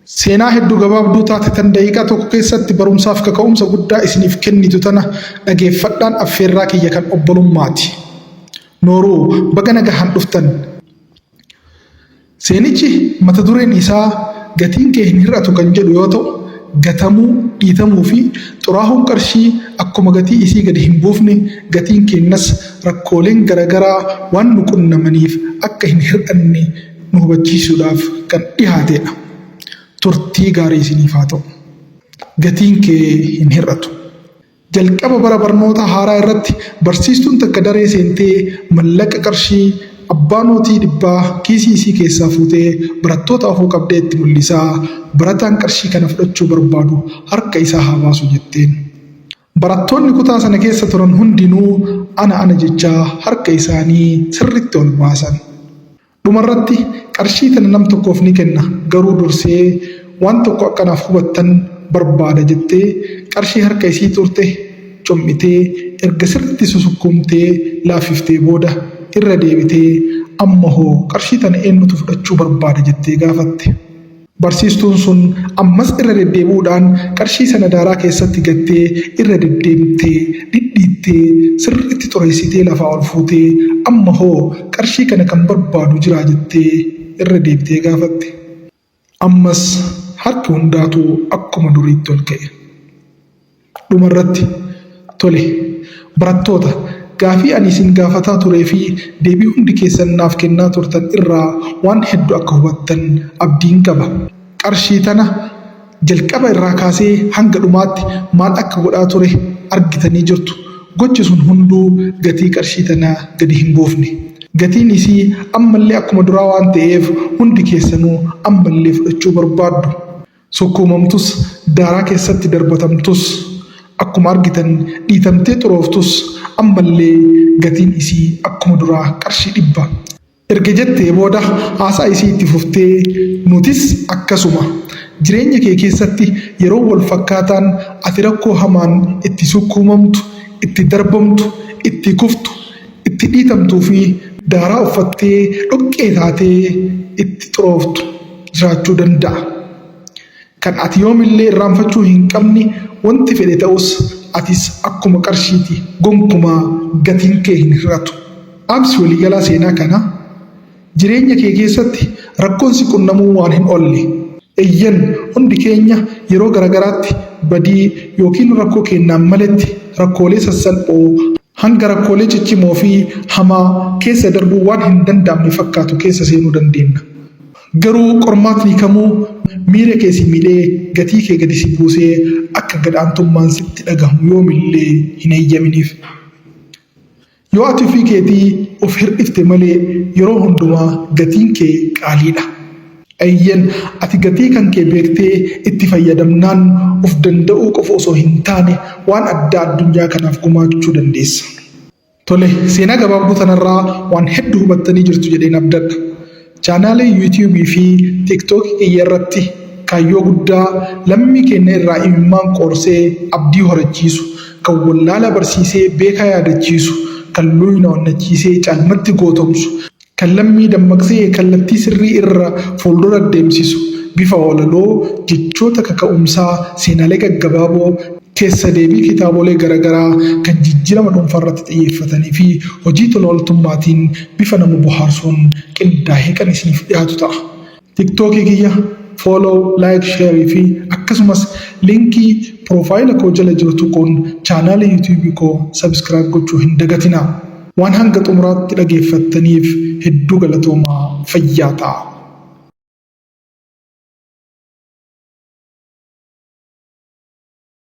Seenaa hedduu gabaabduu taate tan daqiiqaa tokko keessatti barumsaaf kaka'umsa guddaa isiniif kennitu tana dhageeffadhaan affeerraa kiyya kan obbolummaati. Nooruu baga nagahaan dhuftan. Seenichi mata dureen isaa Gatiin kee hin hir'atu kan jedhu yoo ta'u, gatamuu, dhiitamuu fi xuraahuun qarshii akkuma gatii isii gadi hin buufne gatiin keennas rakkooleen garagaraa waan nu qunnamaniif akka hin hir'anne nu hubachiisuudhaaf kan dhihaateedha. Turtii gaarii isiniif haa ta'u. Gatiin kee hin hir'atu. Jalqaba bara barnoota haaraa irratti barsiistuun takka daree seentee mallaqa qarshii abbaa nootii dhibbaa kiisii isii keessaa fuutee barattoota afoo qabdee itti mul'isaa barataan qarshii kana fudhachuu barbaadu harka isaa haa baasu jetteen. Barattoonni kutaa sana keessa turan hundinuu ana ana jechaa harka isaanii sirriitti ol baasan. Dhumarratti qarshii tana nam tokkoof ni kenna garuu dursee waan tokko akka naaf hubattan barbaada jettee qarshii harka isii turte com'itee erga sirriitti susukkuumtee laaffiftee booda irra deebitee amma hoo qarshii tana eennutu fudhachuu barbaada jettee gaafatte. Barsiistuun sun ammas irra deddeebi'uudhaan qarshii sana daaraa keessatti gattee irra deddeemtee, dhidhiittee, sirriitti xureessitee lafaa ol fuutee amma hoo qarshii kana kan barbaadu jiraa jettee irra deebitee gaafatte. Ammas harki hundaatuu akkuma duriitti ol ka'e. Dhumarratti, Tole, barattoota, gaafii ani isin gaafataa turee fi deebii hundi keessan naaf kennaa turtan irraa waan heddu akka hubattan abdiin qaba. Qarshii tana jalqaba irraa kaasee hanga dhumaatti maal akka godhaa ture argitanii jirtu. Gochi sun hunduu gatii qarshii tanaa gadi hin buufne. Gatiin isii ammallee akkuma duraa waan ta'eef hundi keessanuu ammallee fudhachuu barbaaddu. Sukkuumamtus, daaraa keessatti darbatamtus, akkuma argitan dhiitamtee xurooftus ammallee gatiin isii akkuma duraa qarshii 100. Erga jettee booda haasaa isii itti fuftee nutis akkasuma. Jireenya kee keessatti yeroon wal fakkaataan ati rakkoo hamaan itti sukkuumamtu, itti darbamtu, itti kuftu, itti dhiitamtuu fi daaraa uffattee dhoqqee taatee itti xurooftu jiraachuu danda'a. Kan ati yoomillee irraanfachuu hin qabne wanti fedhe ta'us atis akkuma qarshiiti gonkumaa gatiin kee hin hir'atu. Dhaamsi waliigalaa seenaa kanaa Jireenya kee keessatti rakkoon si qunnamuu waan hin oolle. Eyyen, hundi keenya yeroo garagaraatti badii ykn rakkoo keennaan maletti rakkoolee sassalphoo hanga rakkoolee ciccimoo fi hamaa keessa darbuu waan hin danda'amne fakkaatu keessa seenuu dandeenna. Garuu qormaatni kamuu miira kee si miidhee gatii kee gadi si buusee akka gad aantummaan sitti dhagahamu yoomillee hin heeyyaminiif. Yoo ati ofii keetii of hir'ifte malee yeroo hundumaa gatiin kee qaaliidha. Eeyyen, ati gatii kan kee beektee itti fayyadamnaan of danda'uu qofa osoo hin taane waan addaa addunyaa kanaaf gumaachuu dandeessa. Tole, seenaa gabaabduu tanarraa waan hedduu hubattanii jirtu jedheen abdadha. Chaanaalii YouTube fi TikTok kiyya irratti kaayyoo guddaa lammii keenna irraa imimmaan qoorsee abdii horachiisu, kan wallaala barsiisee beekaa yaadachiisu, kan luuyna onnachiisee caalmatti gootomsu, kan lammii dammaqsee kallattii sirrii irra fuuldura deemsisu bifa walaloo, jechoota kaka'umsaa, seenaalee gaggabaaboo, keessa deebii kitaabolee garagaraa kan jijjiirama dhuunfaarratti xiyyeeffatanii fi hojii tola ooltummaatiin bifa nama bohaarsuun qindaahee kan isiniif dhiyaatu ta'a. Tiktookii kiyya follow, like, share fi akkasumas linkii piroofaayila koo jala jiru tuquun chaanaalii YouTube koo subscribe gochuu hin dagatinaa. Waan hanga xumuraatti dhageeffattaniif hedduu galatoomaa fayyaa ta'aa.